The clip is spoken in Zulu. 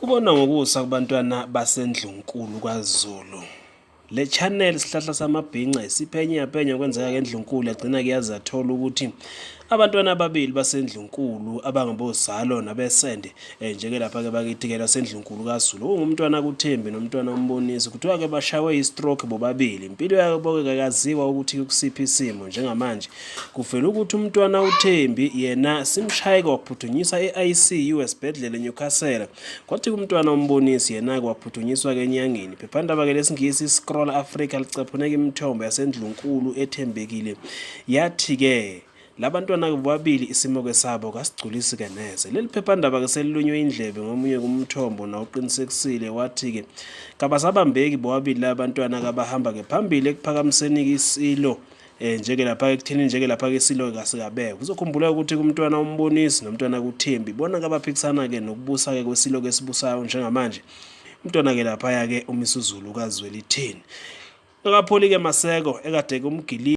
Kubonwa ngokusa kubantwana baseNdlunkulu kwaZulu. Le channel Sihlahla Samabhinca isiphenye yaphenya okwenzeka eNdlunkulu yagcina kuyaze yathola ukuthi abantwana ababili baseNdlunkulu abangabozalo nabesende eh, njeke lapha-ke bakithi-ke laseNdlunkulu kaZulu kungumntwana kuThembi nomntwana uMbonisi kuthiwa-ke bashawe i-stroke bobabili impilo yabo-ke kakaziwa ukuthi kusiphi isimo njengamanje Kuvela ukuthi umntwana uThembi yena simshaye kwaphuthunyiswa e-ICU esibhedlela eNewcastle. Kwathi kumntwana uMbonisi yena-ke waphuthunyiswa ke enyangeni. Iphephandaba-ke lesiNgisi iScroll Africa licaphuneka imithombo yasendlunkulu ethembekile yathi-ke labantwana-ke bobabili isimo-ke sabo kasigculisi-ke neze. Leli phephandaba-ke selilunywe indlebe ngomunye kumthombo nawuqinisekisile wathi-ke kabasabambeki bobabili laba bantwana kabahamba-ke phambili ekuphakamiseni-ke isilo Eh njeke lapha ekuthini njeke lapha ke silo kasikabekwa. Uzokhumbula ukuthi kumntwana uMbonisi nomntwana kuThembi bona kabaphikisana ke nokubusa ke kwesilo ke sibusayo njengamanje. Umntwana ke lapha ke uMisuzulu kaZwelithini. Akapholi ke Maseko ekade kumgili